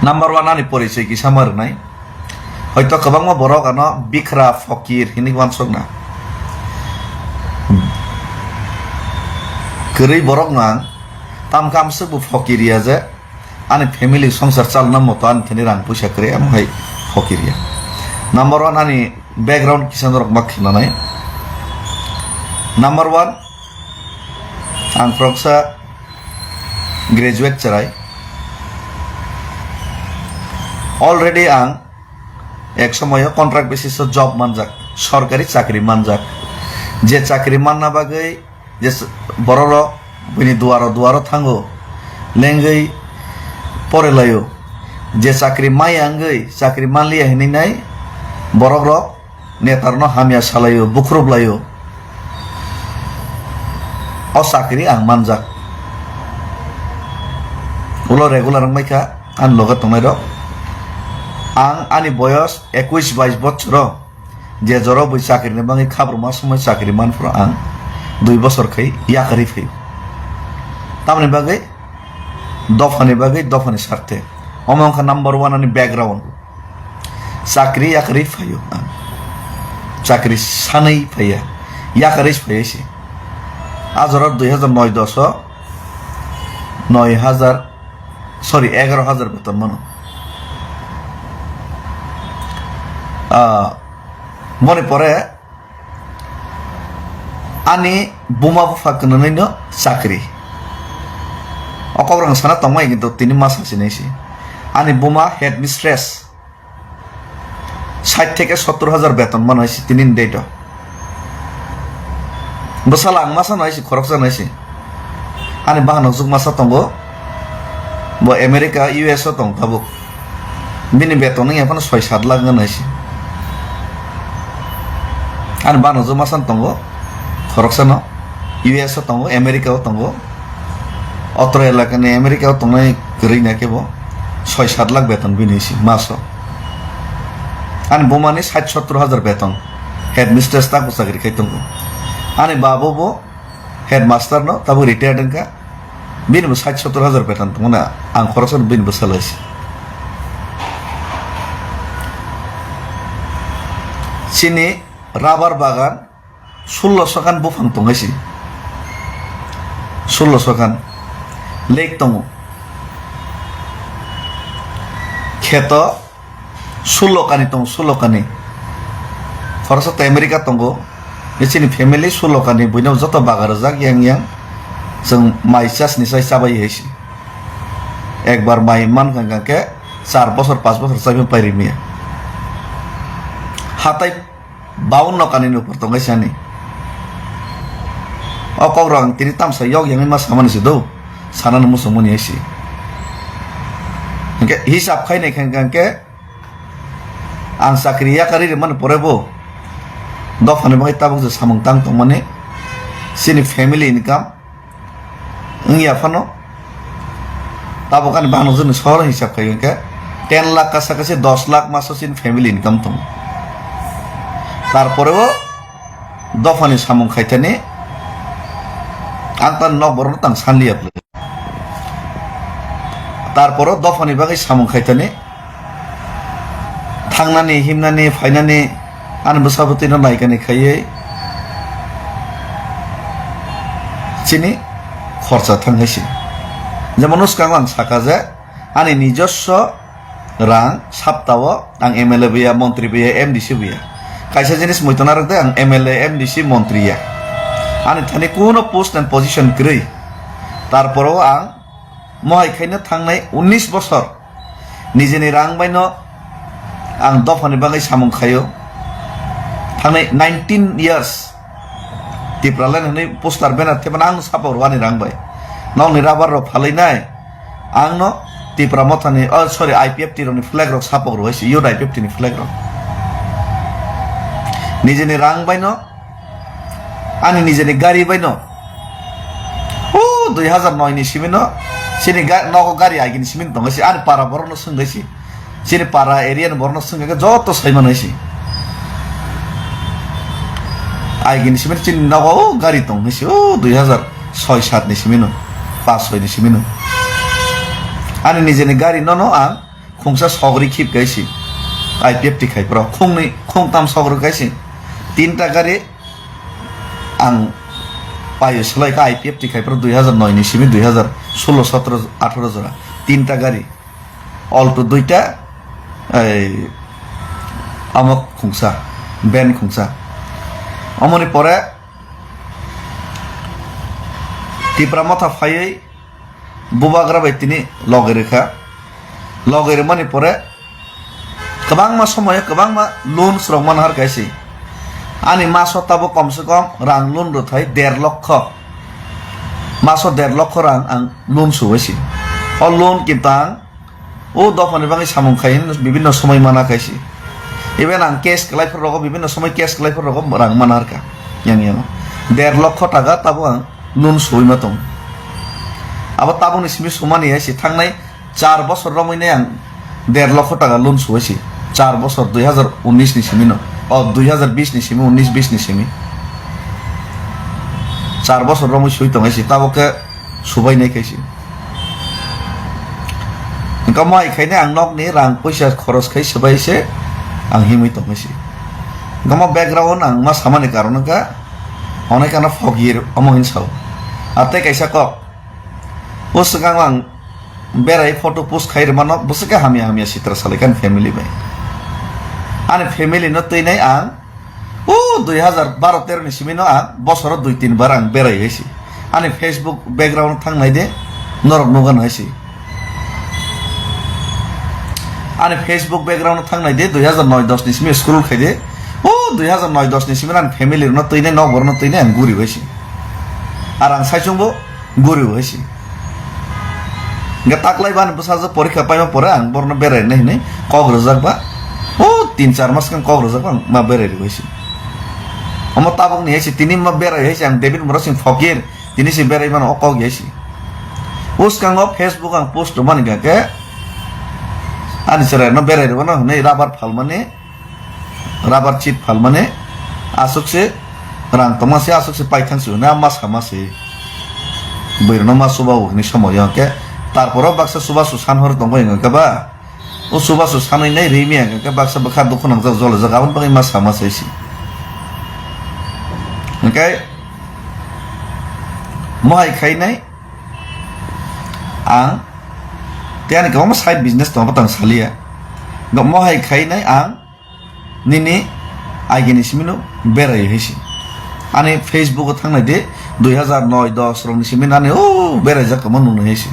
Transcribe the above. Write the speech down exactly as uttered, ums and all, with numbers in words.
Number one ani porichoi kisa ma rwnai. Hoito kwbangma borok ano bikra, fokir hinwi uansukna. Kwrwi borokno ang tamkhe amsukbo fokir ya je ani family songsar chalna moto ani thani rang puisa kwrwi, amo hai fokir ya. Number one ani background kisa norok ma khinanai. Number one, ang khoroksa graduate chwrai. Already ang ek somoyo contract basis o job manjak, sorkari chakri manjak. Je chakri manna bagwi je s-, borok rok bini duaro duaro thango, lengwi pore laio. Je chakri maya wngwi chakri manliya hinwi nai borok rok netarno hamya salaio, bukhrup laio. O chakri ang manjak. Ulo regular wngbai kha ani loge tongnai rok. Ang ani boyos ekuis bais bochoro je joro bui chakri ni bagwi khabruma somoi chakri manphuru ang dui bochor khai yakarwi phaio. Tamoni bagwi dophani bagwi dophani sarthe. Omo wngkha number one ani background. Chakri yakarwi phaio ang. Chakri sanwi phaiya. Yakarwi phaiya se. A jora dui hajar noi dos o noi hajar, sorry, egaroh hajar beton mano. Ah, moni pore ani buma bupha kwnwino chakri. O kok rang sana tongmai kintu tini masa sinai se. Ani buma headmistress. Sait theke sottor hajar beton mano hai se tini ni date o. Bwsala ang masa no hai se, khoroksa no hai se. Ani bahanok jwk masa tongo. Bo America, U S o tong tabuk. Bini beton wngya phano soi sat lakh wngya hai se. Ani bahanok jwk masa no tongo. Khoroksa no U S o tongo, America o tongo. Otro elakani America o tongnai kwrwi na kebo soi sat lakh beton bini se maso. Ani bumani sait sottor hajar beton, headmistress tak bo chakri khai tongo. Ani babo bo headmaster no tabuk retired wngkha, bini bo sait sottor hajar beton tongmani ang khoroksa no bini bwsala se. Chini rubber bagan sullo sokan buphang tong hai se, sullo sokan lake tongo, kheto sullo kani tongo, sullo kani. Khoroksa to America tongo, chini family sullo kani, buino joto baga rwjak yang yang, chwng mai chasni sai chabai hai se. Ekbar mai mankha hwnkha khe char bochor, panch bochor chaiphano pairimiya. Hatai baunno kanini upor tongwi sani. O kok rang tini tamsa yok yangwi ma samani se do, sanani muchungmani hai se. Hwnkhe hisab khainai khe hwnkha khe ang chakri yakarwi rwmani pore bo dophani bagwi tabuk je samung tang tongmani, chini family income wngya phano, tabuk ani bahanok jwkni sohor hisab khai hwnkhe ten lakh kasa kasi dos lakh maso chini family income tongo. Tarpore o dophani samung khaithani ang tani nok borokno tang sanliya phle. Tarpore o dophani bagwi samung khaithani thangnani, himnani, phainani, ani bwsa bwtwino naikani khaiwi chini khorsa thang hai se. Jemon, swkango ang saka je, ani nijoswo rang saptao ang M L A bo ya, montri bo ya, M D C bo ya. Kaisa jinis muitu narwk de, ang M L A, M D C, montri ya. Ani thani kuno post and position kwrwi. Tarporo ang mohai khaina thangnai unnish bosor nijini rang baino ang dophani bagwi samung khaio. Thangnai nineteen years Tipraland hwnwi poster banner thepana ang sapok rwani rang bai. Nokni rubber rok phalwi nai. Ang no Tipra Mothani, oh, sorry, I P F T rokni flag rok sapok rwai se, Youth I P F T ni flag rok. Nijini rang baino, ani nijini gari baino, oh, dui hazar noi ni simi no, chini ga-, nogo gari agini simi tongwi se, ani para borok no swngwi se. Chini para area ni borok no swngwi se, joto sai manwi se. Agini simi chini nogo, oh, gari tong hinwi se, oh, dui hazar soi sat ni simi no, pas soi ni simi no. Ani nijini gari no no ang khungsa sogri khip kaisi, I P F T khai pro khungni khungtam sogri kaisi, tinta gari ang payo selai kha I P F T khai pro dui hazar noi ni simi dui hazar solo sotro atharo jora tinta gari, Alto duita, ei, amo khungsa, ben khungsa. Omoni pore Tipra Motha phaiwi bubagra bai tini loge rikha. Loge rimani pore kwbangma somoyo kwbangma loans rok manhar kaisi. Ani maso tabuk komse kom rang loan rwthai der lokho. Maso der lokho rang ang loan suwaisi. O loan kinto ang o dophani bagwi samung khai hwnwi bibinno somoi mana kaisi. Even ang cash kwlai phuru rogo bibinno somoi cash kwlai phuru rogo rang mana harkha. Yang yang der lokho taka tabuk ang loan suwi ma tong. Abo tabukni simi sumani hai si thangnai char bosor romwi nai ang der lokho taka loan suwi si. Char bosor dui hazar unis ni simi no. O dui hazar bis ni simi, unis bis ni simi. Char bosor romwi sui tong hai si. Tabuk khe subai nai kaisi. Engka mo hai khainai ang nokni rang puisa khoros khai swbai se ang himwi tongwi si. Engka mo background ang ma samani karon wngkha onek ano fogir omo hin sao. Atei kaisa kok. O swkang ang berai photo post khai rwmano bwswk khe hamya hamya sitra salai kha ani family bai. Ani family no twinai ang O dui hazar baro tero ni simi no ang bosoro dui tin bar ang berai hai si. Ani Facebook background thang nai de, norok nugan hai si. Ani Facebook background thang nai de, dui hazar noi dos ni simi scroll khai de. O dui hazar noi dos ni simi ani family no twi nai, nok bor no twi nai ang guri hai si. Ar ang sai chungbo guri hai si. Hingke taklai bani bwsajwk porikha paima pore ang borno berai nai hinui kok rwjak ba. O tin char mas khe kok rwjak ba ang ma berai rw hai se. Omo tabuk ni hai se tini ma berai hai se ang David Murasing Phokir tini se berai mano o kok hai se. Uskango Facebook ang post rwmani hingke ani chwrai no berai rwmano hinui rabar phalmani. Rabar chip phalmani aswk se rang tongma se aswk se paithang se hwnwi ma sama se. Bwrwino ma chuba o hwnwi somoyo hwnkhe tarporo baksa chubachu san hor tongo hwnkhe ba o chubachu sanwi nai rimi hwnkhe baksa bwkha dukhu nangjak jolojak aboni bagwi ma sama se se. Hwnkhe mohai khainai ang tei ani kwbangma side business tongo tang saliya. Mohai khainai ang Nini agini simino berai hai se. Ani Facebook o thangnai de dui hazar noi dos rokni simino ani o berai jak tongma nungnai hai se.